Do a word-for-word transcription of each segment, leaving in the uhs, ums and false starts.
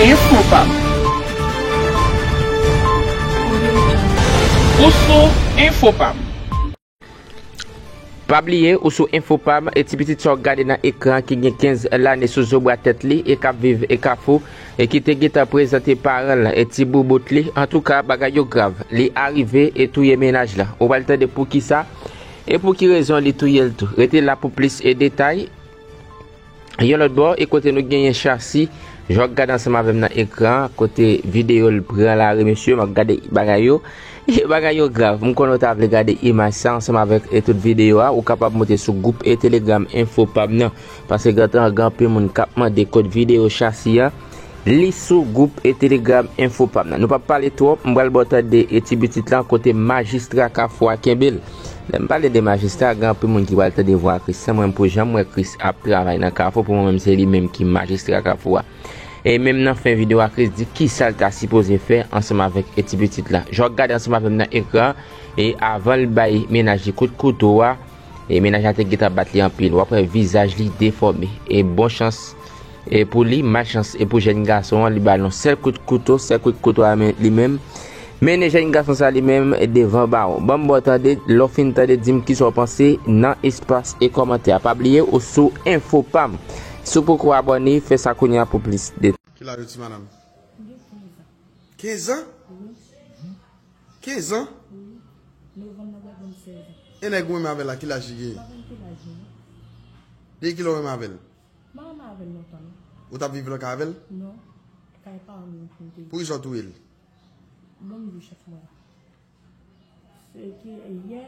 Enfopam. Ou sou Enfopam. Pa bliye, ou sou Enfopam, e ti pitit sa w gade nan ekran ki gen kenz lane sou zo bra tèt li e k ap viv e Kafou, e ki te gentan prezante paran l e ti boubout li. Antouka, bagay yo grav. Li arive e touye mennaj la. Ou pral tande poukisa e pou ki rezon li touye l tou. Rete la pou plis e detay. Yon lòt bò, e kote nou genyen Chasi, jan w ap gade ansanm avè m nan ekran, kote videyo l pran lari, mesye, m ap gade bagay yo. Bagay yo grav. M konnen w ta vle gade imaj sa ansanm avèk e tout videyo a. Ou kapab moute sou gwoup e Telegram Enfopam nan. Paske gentan gen anpil moun k ap mande kot videyo Chasi a. Li sou gwoup e Telegram Enfopam nan. Nou p ap pale twòp, m pral ba w tande e ti pitit lan kote majistra Kafou a kenbe l. Lè m pale de majistra, gen anpil moun ki pral tande vwa Chris. San mwen, pou jan m wè Chris ap travay nan Kafou, pou mwen menm, se li menm ki majistra Kafou a. E menm nan fen videyo a, Chris di kisa l ta sipoze fè ansanm avèk e ti pitit la. Jan w ap gade ansanm avè m nan ekran, e avan l bay mennaj li kout kouto a, e mennaj la te gentan bat li anpil. W ap wè vizaj li defòme. E bon chans e pou li, malchans e pou jèn gason an, li ba l yon sèl kout kouto, sèl kout kouto a men, li menm. Mennen jèn gason sa li menm devan bawon. Ban m ba w tande, lè w fin tande, di m kisa w panse nan espas e kòmantè a. Pa bliye, ou sou Enfopam. Si w poko abòne, fè sa kounye a pou plis detay. Ki laj ou ti madanm? Gen kenz an. Kenz an? Wi. Kenz an? Wi. Novanm nan pral ban m sèz an. E nèg ou renmen avè l la, ki laj li genyen? M pa konn ki laj li, non. Depi kilè w renmen avè l? M pa renmen avè l lontan, non. Ou t ap viv nan kay avè l? Non. Kay paran m nan pou m te viv. Poukisa w touye l? Ban m di w, chèf mwen. Se ke yè,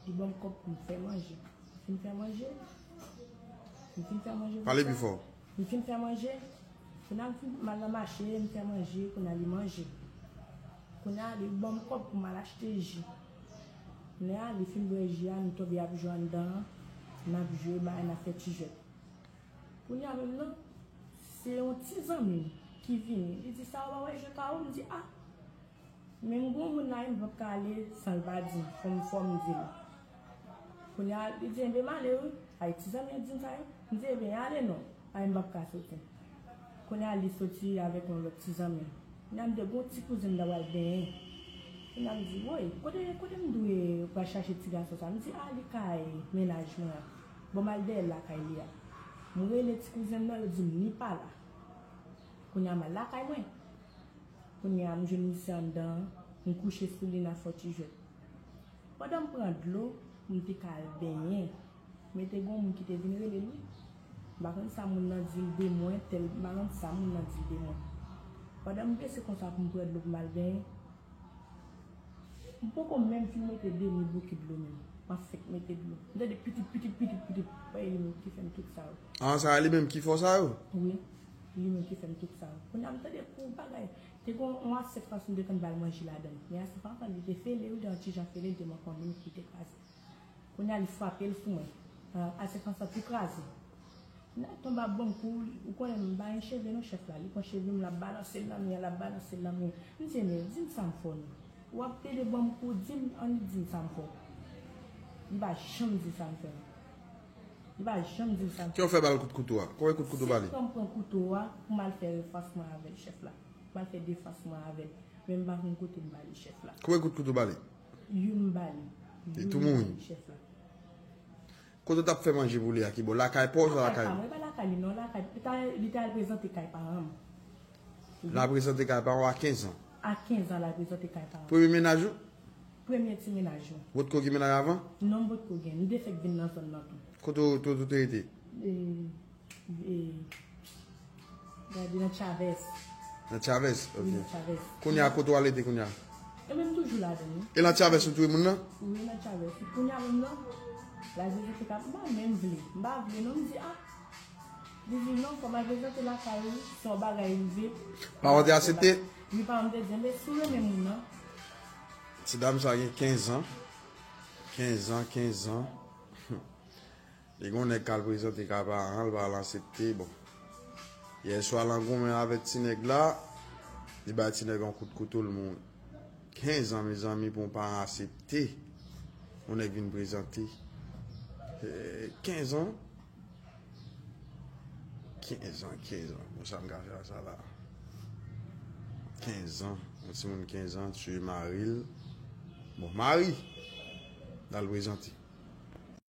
li ban m kòb pou m fè manje. M fin fè manje. M fin fè manje pou sa. Pale pi fò. M fin fè manje. Kounye a m fin, m al nan mache, m fè manje, kounye a li manje. Kounye a li ban m kòb pou m al achte ji. Kounye a li fin bwè ji a, nou tonbe ap jwe anndan an, n ap jwe, bagay, n ap fè ti jwèt. Kounye a menm nan, se yon ti zanmi m ki vini. Li di, "Sa w pa wè jwe kawo?" M di, "A!" Men m gon moun la, m p ap ka ale san l pa di m. Fò m, fò m di l. Kounye a, li di, "Enben, m ale wi." Ay, ti zanmi an di m sa wi. M di, "Enben, ale non." Ay, m p ap ka soti. Kounye a, li soti avèk yon lòt ti zanmi l. Kounye a, m te gon ti kouzen m ta pral benyen. Kounye a, m di, "Woy, kote, kote m dwe pral chache ti gason sa?" M di, "A, li kay mennaj mwen an." Bon, m al dèyè lakay li a. M rele ti kouzen m nan, yo di m li pa la. Kounye a, m al lakay mwen. Kounye a, m jwenn misye anndan an, m kouche sou li, n ap fè ti jwèt. Pandan m pran dlo, m te ka al benyen. Men te gen yon moun ki te vin rele l wi. M pa konn sa moun nan di l de mwen, tèl, m pa konn sa moun nan di l de mwen. Pandan m bese konsa pou m pran dlo pou m al benyen, m poko menm fin mete demi bouki dlo menm. M ap fèk mete dlo. M tande pitip, pitip, pitip, pitip. Wè, e li menm ki fè m tout sa yo. Ah, sa e li menm ki fè w sa yo? Wi. Li menm ki fè m tout sa yo. Kounye a m tande pou bagay. Te gen yon asyèt fanm m te konn ba l manje ladan l. Men asyèt fanm li te fele wi, te yon ti jan fele, li te manke yon minit pou li te kraze. Kounye a li frape l sou mwen. Ah, asyèt fanm sa tou kraze. Kounye a l tonbe ap ban m kou, ou konnen m pa gen cheve non chèf la. Li pran cheve m, l ap balanse l nan mi an, l ap balanse l nan mi an. M di, "Men, di m sa m fè w non." W ap plede ban m kou, di m, annik di m sa m fè w. Li pa janm di sa m fè w. Li pa janm di m sa m fè w. Kè w fè ba l kout kouto a? Konbyen kout kouto w ba li? Se tan m pran kouto a pou m al fè defans mwen avè l, chèf la. M al fè defans mwen avè l. Men m pa konn kote m ba li, chèf la. Konbyen kout kouto w ba li? Youn m ba li. Li tou mouri? Youn m ba li, chèf la. Kote w t ap fè manje pou li a, ki bò? Lakay pa w oswa lakay? Lakay pa mwen, e pa lakay li non, lakay, li ta, li te al prezante kay paran m. L al prezante kay paran w a kenz an? A kenz an l al prezante kay paran m. Premye mennaj ou? Premye ti mennaj mwen. Ou potko gen mennaj avan? Non, m potko gen. M te fèk vin nan zòn nan tou. Kote w, kote w te rete? E, e, gade nan Chavez. Nan Chavez? Wi, ok. Nan Chavez. Kounye a, kote w al rete kounye a? E menm toujou ladan l wi. E nan Chavez ou touye moun nan? Wi, nan Chavez. Kounye a menm nan, l al prezante kay, m pa menm vle. M pa vle non, m di, a. Li di, "Non, fò m al prezante lakay ou, si yon bagay rive." Paran w te aksepte? Wi, paran m te di, "Enben, si w renmen moun nan." Ti dam sa gen kenz an. Kenz an, kenz an. Li gen yon nèg k al prezante kay paran l, pa al aksepte, bon. Yèswa l an goumen avèk ti nèg la, li bay ti nèg yon kout kouto, l mouri. Kenz an, mezanmi, pou yon paran aksepte yon nèg vin prezante. Eh, kenz an? Kenz an, kenz an. Bon, sa m ka fè a sa la? Kenz an. Yon timoun kenz an tiye mari l. Bon, mari l al prezante.